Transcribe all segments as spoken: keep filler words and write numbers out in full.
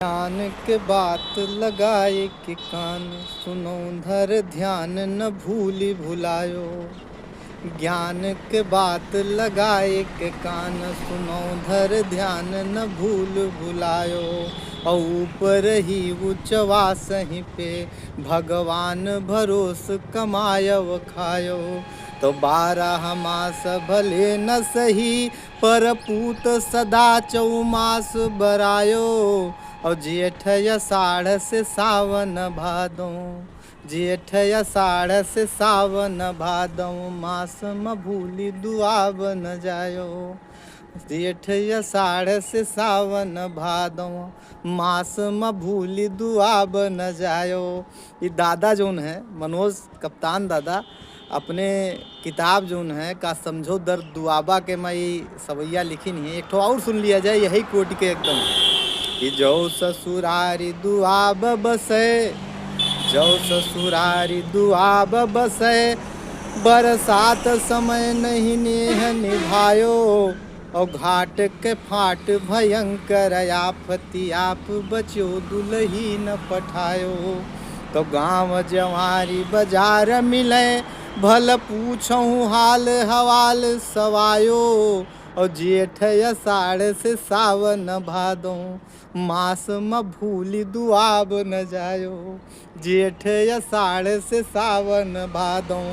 ज्ञान के बात लगाए के कान, सुनौ धर ध्यान न भूलि भुलायो। ज्ञान के बात लगाए के कान, सुनौ धर ध्यान न भूलि भुलायो। औ ऊपर ही उचवासहीं पे भगवान भरोस कमायव खायो। तो बारह मास भले न सही, पर पूत सदा चौमास बरायो। औ जेठ अषाढ़ से सावन भादों, जेठ अषाढ़ से सावन भादों, मास म भूलि दुआब न जायो। जेठ अषाढ़ से सावन भादों, मास म भूलि दुआब न जायो। ई दादा जौन है, मनोज कप्तान दादा, अपने किताब जौन है, का समझौ दर्द दुआबा के मा ई सवैया लिखिन है। एक ठो और सुन लिया जाए यही कोटि के एकदम, कि जौ ससुरारि दुआब बसै, जौ ससुरारि दुआब बसै, बरसात समय नहीं नेह निभायो। औ घाट के फाट भयंकर आफति, आप बच्यो दुलही न पठायो। तो गाँव जवारी बजार मिलै, भल पूछहु हाल हवाल सवायो। औ जेठ अषाढ़ से सावन भादों, मास म भूलि दुआब न जायो। जेठ अषाढ़ से सावन भादों,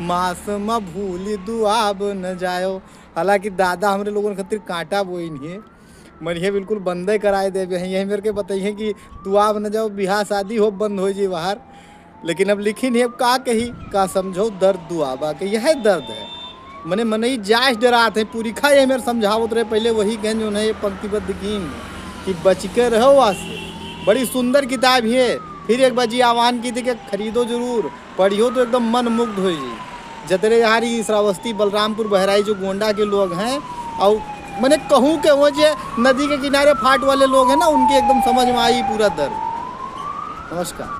मास म भूलि दुआब न जायो। हालांकि दादा हमरे लोगन खातिर कांटा बोइन है, मनिहे बिल्कुल बंदे कराए देबे हैं। यही मेरे के बताइए कि दुआब न जाओ, बियाह शादी हो बंद होइ जाई बाहर। लेकिन अब लिखिन है, अब का कही, का समझौ दर्द दुआबा के, यह दर्द है। मने मनई जास डरात है, पुरिखा यही मेरे समझावत रहे पहले, वही गंज उन्हें ये पंक्तिबद्ध कीन कि बच के रहो आज से। बड़ी सुंदर किताब है। फिर एक बार जी आह्वान की थी कि खरीदो जरूर, पढ़ियो तो एकदम मन मुग्ध होइ जाई। जतरे यार ई श्रावस्ती, बलरामपुर, बहराइच जो गोंडा के लोग हैं, और मने कहूँ के वो जे नदी के किनारे फाट वाले लोग हैं ना, उनके एकदम समझ में आई पूरा दर्द। नमस्कार।